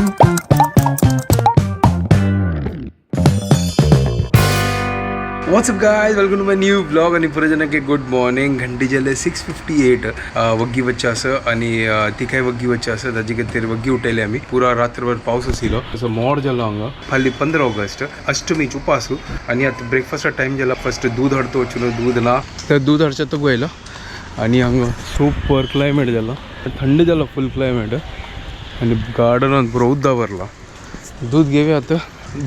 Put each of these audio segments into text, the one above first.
What's up guys, welcome to my new vlog. आणि पुरे जणांके good morning. घंटी जाले 6:58. वग्गी बच्चा असं आणि ती काय वग्गी बच्चा असं ताजे खातीर वग्गी उठयले आमी. पुरा रात्रभर पावस आशिल्लो, असो मोर जालो हांगा. फाल्यां 15 ऑगस्ट अष्टमीच उपासू आणि आतां ब्रेकफास्टा टायम जाला. फर्स्ट दूध हाडतो वचून, दूध ना तर दूध हाडचें तो गोयलो. आणि हांगा सुपर क्लायमेट जालो, थंड जालो फूल क्लायमेट. आणि गार्डनान पुरो उदक भरला. दूध घेवया आतां.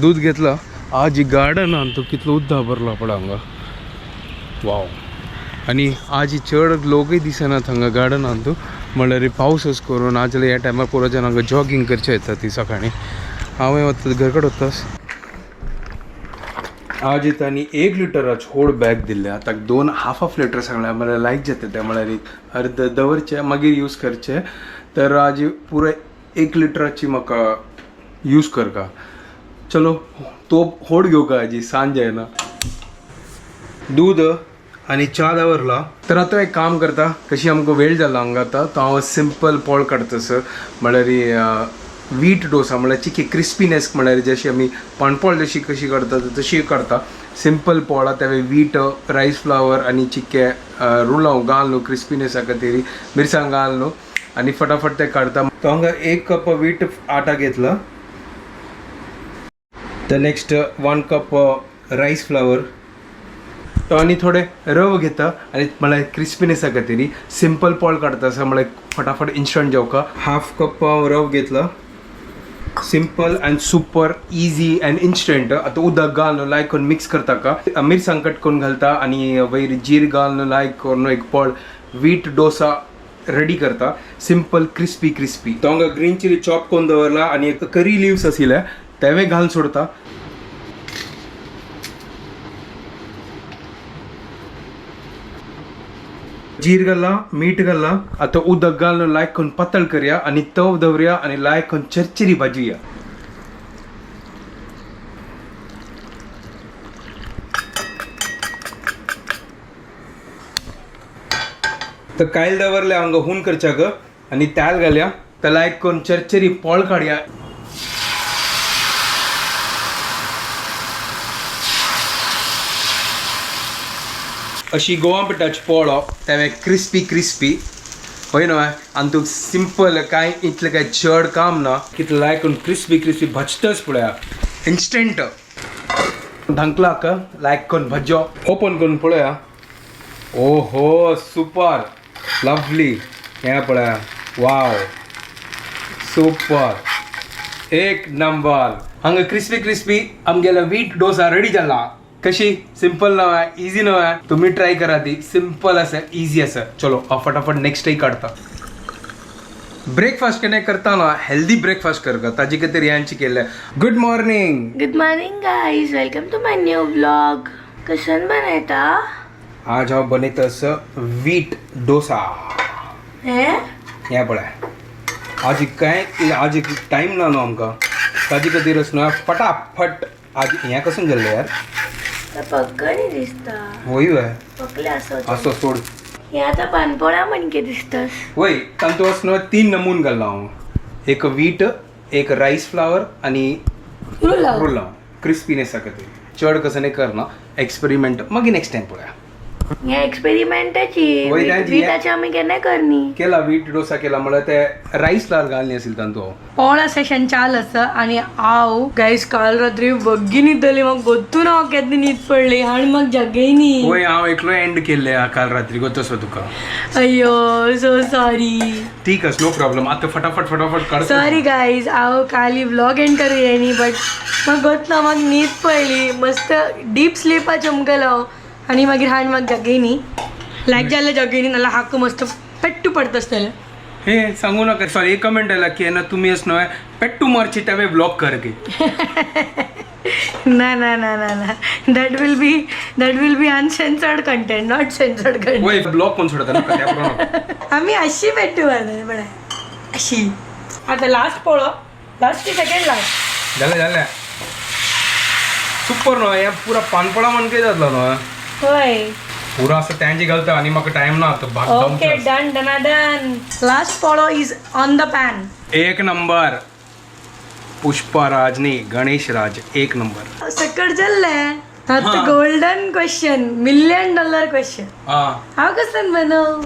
दूध घेतला. आज गार्डनान तो कितलो उदक भरला पळय हांगा. वाव. आणि आज चड लोकय दिसनात हांगा गार्डनान. तूं म्हणल्यार पावस करून आज ह्या टायमार पुरो जाण हांगा जॉगींग करचे येता ती सकाळीं. हांवें वता घर कडेन वतास. आज तांणी 1 लिटराच होड बॅग दिल्ले. आतां 2 हाफ हाफ लिटर सांगल्या. म्हळ्यार लायक जाता तें, म्हळ्यार अर्द दवरचें मागीर यूज करचें. तर आज पुराय 1 लिटराची म्हाका यूज करका. चलो तो होड घेवका आजी सांज जायना. दूध आणि च्या दवरला. तर आतां एक काम करता, कशी आमकां वेळ जाला हांगा आतां, तो हांव सिंपल पोळ काडटा सर. म्हळ्यार वीट डोसा, म्हळ्यार चिकी क्रिस्पीनेस, म्हळ्यार जशी आमी पाणपोळ जशी कशी करता तशी करता. सिंपल पोळा तेवे वीट, रायस फ्लावर आनी चिक्के रुलाव घाल न्हू, क्रिस्पीनेसा खातीर मिरसांग घाल न्हू आनी फटाफट ते काडता. तो हांगा 1 कप वीट आटा घेतला. The next 1 cup rice flour. तो आनी थोडे रव घेता आनी म्हळ्यार क्रिस्पीनेसा खातीर सिंपल पोळ काडटा आसा, म्हळ्यार फटाफट इन्स्टंट जेवका. हाफ कप हांव रव घेतला. Simple and super easy and instant. आतां उदक घालून लायक करून मिक्स करता का, मिरसांग कट करून घालता आनी वयर जीर घालून लायक करून एक पोळ वीट डोसा रेडी करता. Simple crispy crispy. तो हांगा ग्रीन चिली चॉप करून दवरला आनी एक करी लिव्स आशिल्ले तेवे घालून सोडता. जीर घाला, मीठ घाला. आतां उदक घालून लायक करून पातळ करया आनी तव दवरया आनी लायक करून चरचरी भाजूया. तर कायल दवरले हांगा हून करच्याक आनी तेल घालया. तर लायक करून चरचरी पोळ काडया. अशी गोवा पिठाची पोळो तेवे क्रिस्पी क्रिस्पी हय न्हय. आनी तुका सिंपल, कांय इतलें कांय चड काम ना. कितलें लायक करून क्रिस्पी क्रिस्पी भाजतच पळया इन्स्टंट. धांकलाक लायक करून भाजयो. ओपन करून पळया. ओहो सुपर लवली. हें पळया, वाव सुपर, एक नंबर. हांगा क्रिस्पी क्रिस्पी आमगेलो वीट डोसा रेडी जाला. कशी सिंपल न्हय, इजी न्हय. तुम्ही ट्राय करा, ती सिंपल आसा, इजी आसा. चलो हांव फटाफट नेक्स्टय काडता. ब्रेकफास्ट केन्ना करता ना, हेल्दी ब्रेकफास्ट करता ताजे खातीर यांची केल्लें. Good morning. Good morning guys, welcome to my new vlog. Kishan बनयता? आज हांव बनयता असो वीट डोसा. हे हें पळय, आज कांय आज टायम ना न्हू आमकां, ताजे खातीर न्हू फटाफट आज. हें कशें जाल्लें यार? पक्कनी दिसता. वय वय. पकले असो. असो सोड. हे आता पानपोळा म्हणके दिसतास. वय, तांतूत न्हू 3 नमून घालला हांव. एक वीट, एक रायस फ्लावर आनी रुलाव. रुलाव क्रिस्पीनेसा खातीर. चड कसं नाही करना एक्सपेरिमेंट, मागीर नेक्स्ट टायम पळोवया. ह्या एक्सपेरिमेंटाची वय, तांची विटाची आमी केन्ना करनी. केला वीट डोसा केला म्हळ्यार ते रायस फ्लावर घालनी आशिल्ले तांतूत. पोळा सेशन चाल आसा आणि हांव गायस काल रात्री वग्गी न्हिदली, म्हाका गोत्तून हांव केन्ना न्हीद पडली आनी म्हाका जागयनी. वय, हांव एकलो एंड केल्ले काल रात्री गोतसो तुका. अय्यो, सो सॉरी. ठीक आसा, नो प्रॉब्लम. आतां फटाफट फटाफट काड. सॉरी गायज, हांव काली व्लॉग एंड करूया न्ही, बट म्हाका गोत ना, म्हाका न्हीद पडली, मस्त डीप स्लिपा चमकलो हांव आनी मागीर हाण म्हाका जागयनी, लायक जाल्लें जागयनी, नाल्यार हाक मस्त पेट्टू पडता आसतलें. हे सांगू नका. सॉरी, एक कमेंट आयला की ना तुमी अशें न्हय पेट्टू मारची तेवे ब्लॉग कर की. ना ना ना ना ना, that will be uncensored content, not censored content. वय, ब्लॉग कोण सोडता नाका त्या प्रमाणे. आम्ही अशी पेट्टू मारतले पळय अशी. आता लास्ट पळो, लास्ट की सेकंड लास्ट. जालें जालें, सुपर न्हय. हें पुरा पानपोळा म्हणके जातलो न्हय. होय. पुरा आसा तेंचे घालता आनी म्हाका टायम ना आतां भाग. ओके, डन डना डन. लास्ट पोळो is on the pan. एक नंबर. पुष्पाराज नाही, गणेश राज, एक नंबर. सकट चल्ले. आता golden question, million dollar question. हा. हांव कसन बनव?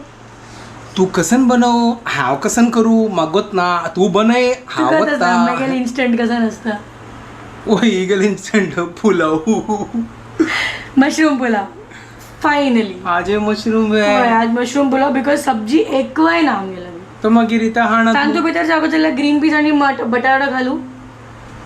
तू कसन बनव, हांव कसन करू मागोत ना, तू बनय हांव तुका वता. मागीर इन्स्टंट कसन आसता? ओ eagle instant pulao. Mushroom pulao finally. आजे मशरूम. हय, आज मशरूम पुलाव because सब्जी एकवाय ना आमगेला. तर मागीर इथं हाणा. तांतू भितर जागो जाल्यार ग्रीन पीस आणि बटाटो घालू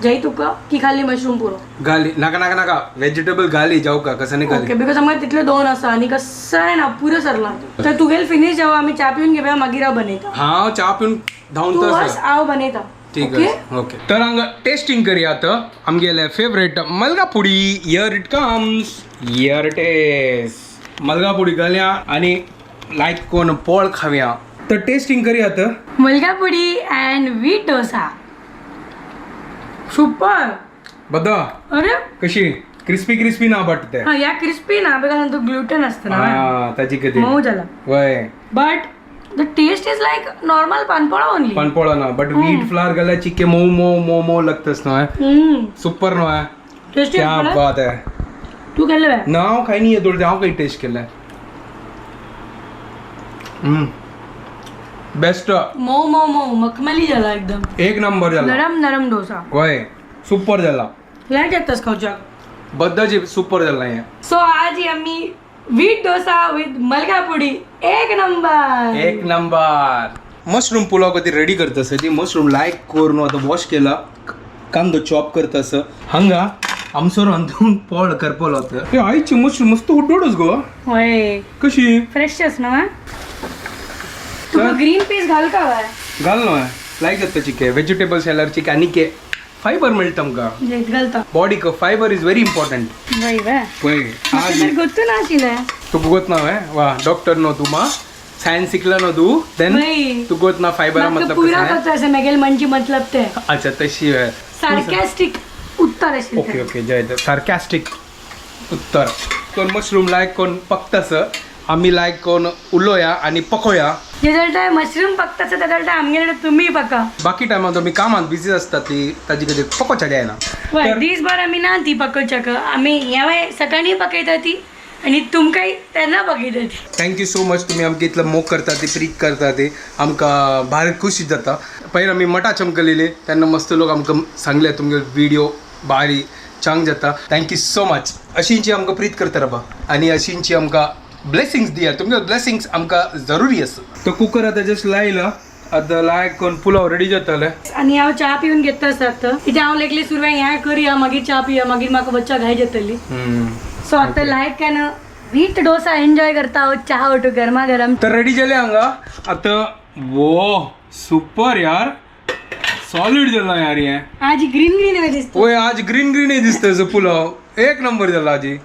जाई तुका की खाली मशरूम पुरो? गाली नाका नाका नाका, व्हेजिटेबल गाली जाऊ का कसं नाही. ओके. गाली. Because आमकां तितले दोन आसा आनी कसं ना पुरो सरला तर तुगेल फिनीश जावं, आमी च्या पिवन घेवया, मागीर हांव बनयता. हांव च्या पिवन तूं धांवता. वच, हांव बनयता. ठीक ओके. आहे, ओके. तर हांगा टेस्टिंग करूया आता आमगेले फेवरेट मलगा पुडी. Here it comes, here it is. मलगा पुडी घालया आणि लायक कोण पोळ खाव्या. तर टेस्टिंग करूया आता. मुलगा पुडी अँड व्हीट डोसा, सुपर. बदा. अरे. कशी क्रिस्पी क्रिस्पी ना वाटते. हा, या क्रिस्पी ना because तो ग्लुटन असतं ना. हा, ताची कधी मऊ झाला. वय. But the taste is like normal पानपोळा only. पानपोळा ना, बट व्हीट फ्लावर घाल्या चिके मऊ मऊ मऊ मऊ लागतस ना. सुपर ना. टेस्टी. क्या बात आहे. तू केलं बे? नाव काही नाही येत, हांव काही टेस्ट केलंय. बेस्ट. मऊ मऊ मऊ मखमली झाला एकदम. एक नंबर झाला. नरम नरम डोसा. वय, सुपर झाला. लायक येतच खावच्याक. बद्दाची सुपर झाला हे. सो आज आम्ही व्हीट डोसा विथ मलगा पुडी, एक नंबर. एक नंबर. मशरूम पुलाव कधी रेडी करतस ती मशरूम लायक करून आता वॉश केला, कांदो चॉप करतस. हंगा आमसो रांदून पोळ करपलो. हे आईची मशरूम मस्त उड्डोडच गो. होय. कशी फ्रेश ना. तुका ग्रीन पीस घाल का काय? घाल ना, लायक जाता चिके व्हेजिटेबल्स जाल्यार चिके आनी के फायबर मेळटा आमकां. जेत घालता. बॉडीक फायबर is very important. वय वे. पळय. आज तर गोत्तू नाशिल्लें. तुका गोत ना वे? वा, डॉक्टर न्हू तूं, मा सायन्स शिकला न्हू तूं, देन वय. तू गोत ना फायबरा म्हाका मतलब पुरा कसं आहे? करता अशें मेगेल म्हणजे मतलब ते अच्छा, तशी आहे. सार्कॅस्टिक उत्तर आशिल्लें. ओके ओके, जय सार्कॅस्टिक उत्तर. कोण मशरूम लायक कोण पकतस, आम्ही लायक कोण उलोया आणि पकोया. जे मशरूम पकताच त्या आमगेले तुम्ही पका. बाकी टायमात आमी कामात बिझी असतात, ती ताजी कधी पकोच्या जायना. वय, दीसभर आमी ना ती पकोवच्याक आमी ह्या सकाळी पकयता ती आणि तुमकांय तेन्ना पकयता ती. Thank you so much, तुम्ही आमकां इतलो मोग करता ते, प्रीत करता ते, आमकां भारी खुशी जाता. पयर आमी मठा चमकलेले तेन्ना मस्त लोक आमकां सांगले तुमगे व्हिडिओ भारी चांग जाता. Thank you so much. अशींची आमकां प्रीत करता राबा आनी अशींची आमकां ब्लेसिंग्स दिया. तुमगे ब्लेसिंग्स आमकां जरुरी आसा. तो कुकर आतां जस्ट लायला, आतां लायक कोण पुलाव रेडी जातले. आनी हांव च्या पिवन घेता आसा आतां कित्याक हांव लेगले सुरवेक हें करया, मागीर च्या पिया, मागीर म्हाका बच्चा घाय जातली. सो आतां लायक can wheat dosa enjoy करता हांव च्या ओटू गरमा गरम. तर रेडी जाले हांगा आतां. वो सुपर यार, सॉलिड जाला यार हें. आज ग्रीन ग्रीन दिसता. ओय, आज ग्रीन ग्रीन दिसता पुलाव. एक नंबर जाला आजी.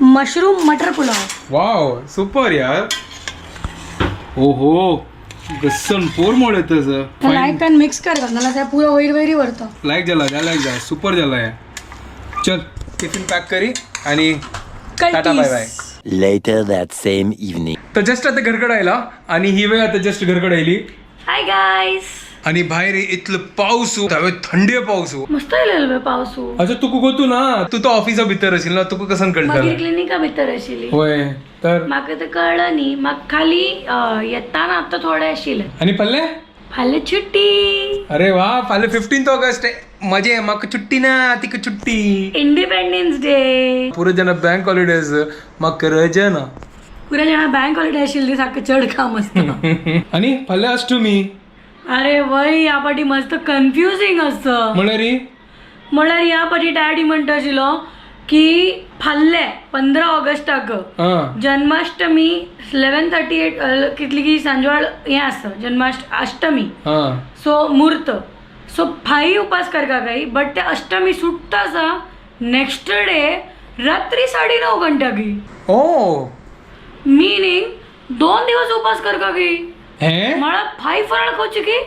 मशरूम मटर पुलाव. वाव, सुपर यार. ओहो, गस्सन पोर मोड येतं. लायक can mix कर, नाल्यार ते पुरो वयर वयरी व्हरता. लायक जाला, लायक जाला, सुपर जाला हे. चल, टिफिन पॅक करी आणि Tata bye bye. Later that same evening. तर जस्ट आता घरकड आयला आणि ही वेळ आता जस्ट घरकड आयली. हाय गायस. आणि भायर इतलो पाऊस, थंडी पाऊस. मस्त येयलेलो पावसू. अच्छा, तुका गोतू ना, तू तो ऑफिसा भितर असेल ना, तुका कसन मागीर कळटलें? क्लिनिका भितर आशिल्ली. होय, तर म्हाका ते कळ्ळं न्ही, म्हाका खाली येताना आतां थोडें आशिल्लें. आणि पल्ले फाल्यां सुट्टी. अरे वा, फाल्यां 15 ऑगस्ट, मजे. म्हाका सुट्टी ना, तिका सुट्टी. Independence day. पुरो जेन्ना बँक हॉलिडेज, म्हाका रजा ना. पुरा जाणा बँक हॉलिडे आशिल्ली, सारकें चड काम आसता. आणि फाल्यां अष्टमी. अरे वय, ह्या पाटी मस्त कन्फ्युजींग आसता. म्हळ्यार? म्हळ्यार ह्या पाटी डॅडी म्हणटा आशिल्लो की फाल्ले 15 ऑगस्टाक हां जन्माष्टमी 11:38 कितली की सांजवेळ हें आसता जन्माष्ट अष्टमी. हां सो म्हूर्त, सो फाई उपास करका काही, बट ते अष्टमी सुट्टा आसा नेक्स्ट डे रात्री 9:30 घंट्याकी. ओ. मिनिंग 2 दिवस उपास करका की. हे म्हळ्यार फाय फराळ खावची की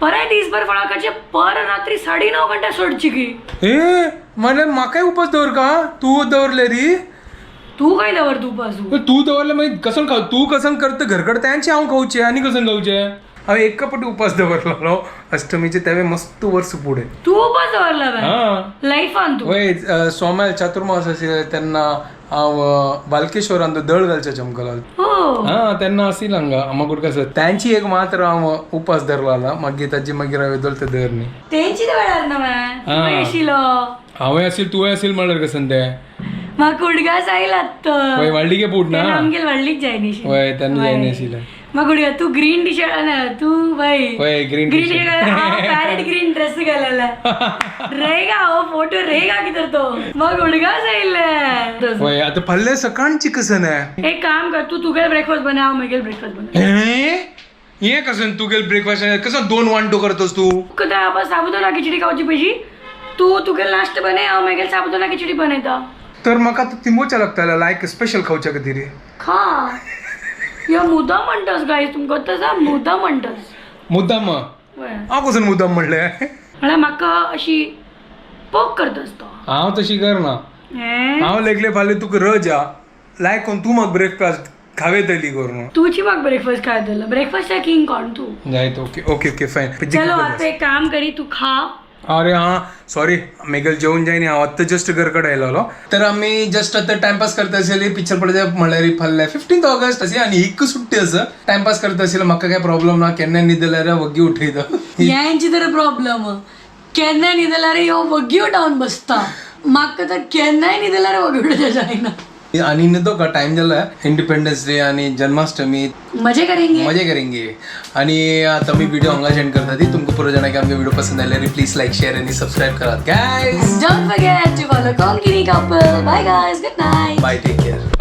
परत दीसभर फराळ खावचे, पर रात्री 9:30 घंट्या सोडची की. ए, म्हळ्यार म्हाकाय उपास दवर का तूं दवरले री? तू काय दवरता उपास? तूं दवरले मागीर कसन खाव तूं? कसन करता घरकड त्यांचे हांव खावचे आनी कसन खावचे? हांवें एक पटी उपास दवरलो अष्टमीचे, तेवे मस्त वर्स फुडें. तू उपास उपास दवरला बा हा लायफान तूं. वय सोमाल चातुर्मास आशिल्ले तेन्ना हांव बालकेश्वरान तो दळ घालच्या चमकला. हो. हा तेन्ना आशिल्लो हांगा आम्हा कसं त्यांची एक मात्र हांव उपास धरला, मागीर ताजी मागीर हांवें दवरले ते धर न्ही. तेंची वेळार ना मॅ हा. येशिलो. हांवें आशिल तुवें आशिल म्हणल्यार कसं ते. म्हाका उडगास आयला तर. वय व्हडलीके पूट ना. आमगेर व्हडलीक जाय न्ही. वय तेन्ना जाय आशिल्लें. मग उडया तू ग्रीन टी शर्ट ना तू बाई. वय green green parrot green dress घालायला रहेगा हो फोटो रहेगा किधर तो मग उडगास आयले. वय आता फाल्यां सकाळची कसं नाही. एक काम कर, तू तुगेल ब्रेकफास्ट बनाव, मगेल ब्रेकफास्ट बनाव. हे कसं तुगेल ब्रेकफास्ट कसं दोन वांटो करतोस तू? कदा आपण साबुदाणा खिचडी खावची पाहिजे, तू तुगेल नाश्ता बने, हांव मागीर साबुदाणा खिचडी बनयता. तर म्हाका आतां तिंबोच्या लागताला लायक स्पेशल खावच्या खातीर. खा यो मुद्दा म्हणटस गायस, तुमकां तसा मुद्दा म्हणटस. मुद्दाम? वय. हांव कसं मुद्दाम म्हणलें? म्हळ्यार म्हाका अशी पोक करतस तो. हांव तशी करना. हें? हांव लेगले फाल्यां तुका रजा लायक कोण तूं म्हाका ब्रेकफास्ट खावेतली करून. तुची म्हाका ब्रेकफास्ट खायतलो, ब्रेकफास्ट किंग कोण तू. जायत ओके ओके ओके फायन. चलो आता एक काम करी, तू खा. अरे हा सॉरी, मेगल जेवण जायनी. हांव आत्तां जस्ट घरकडे आयलेलो. तर आमी जस्ट आतां टायमपास करता आशिल्ली पिक्चर पळोवच्या म्हणल्यार फाल्यां 15 ऑगस्ट आसी आनी एक सुट्टी आसा. टायमपास करता आशिल्लो, म्हाका काय प्रॉब्लम ना. केन्ना न्हीद जाल्यार वग्गी उठयता. यांची तर प्रॉब्लेम, केन्ना न्हीद जाल्यार ह्यो वग्गी उठावन बसता. म्हाका तर केन्नाय न्हीद जाल्यार वग्गी उठोवचें जायना. आनी न्हिदो का टायम जाला. इंडिपेंडन्स डे आनी जन्माष्टमी. मजे करेंगे. मजे करेंगे. आणि आता मी व्हिडिओ हांगा सेंड करता ती तुमकां पुरो जाणां की आमचे व्हिडिओ पसंत आयल्यार प्लीज लायक शेअर आणि सबस्क्राईब करात guys. Don't forget to follow Konkani Couple. Bye guys. Good night. Bye, take care.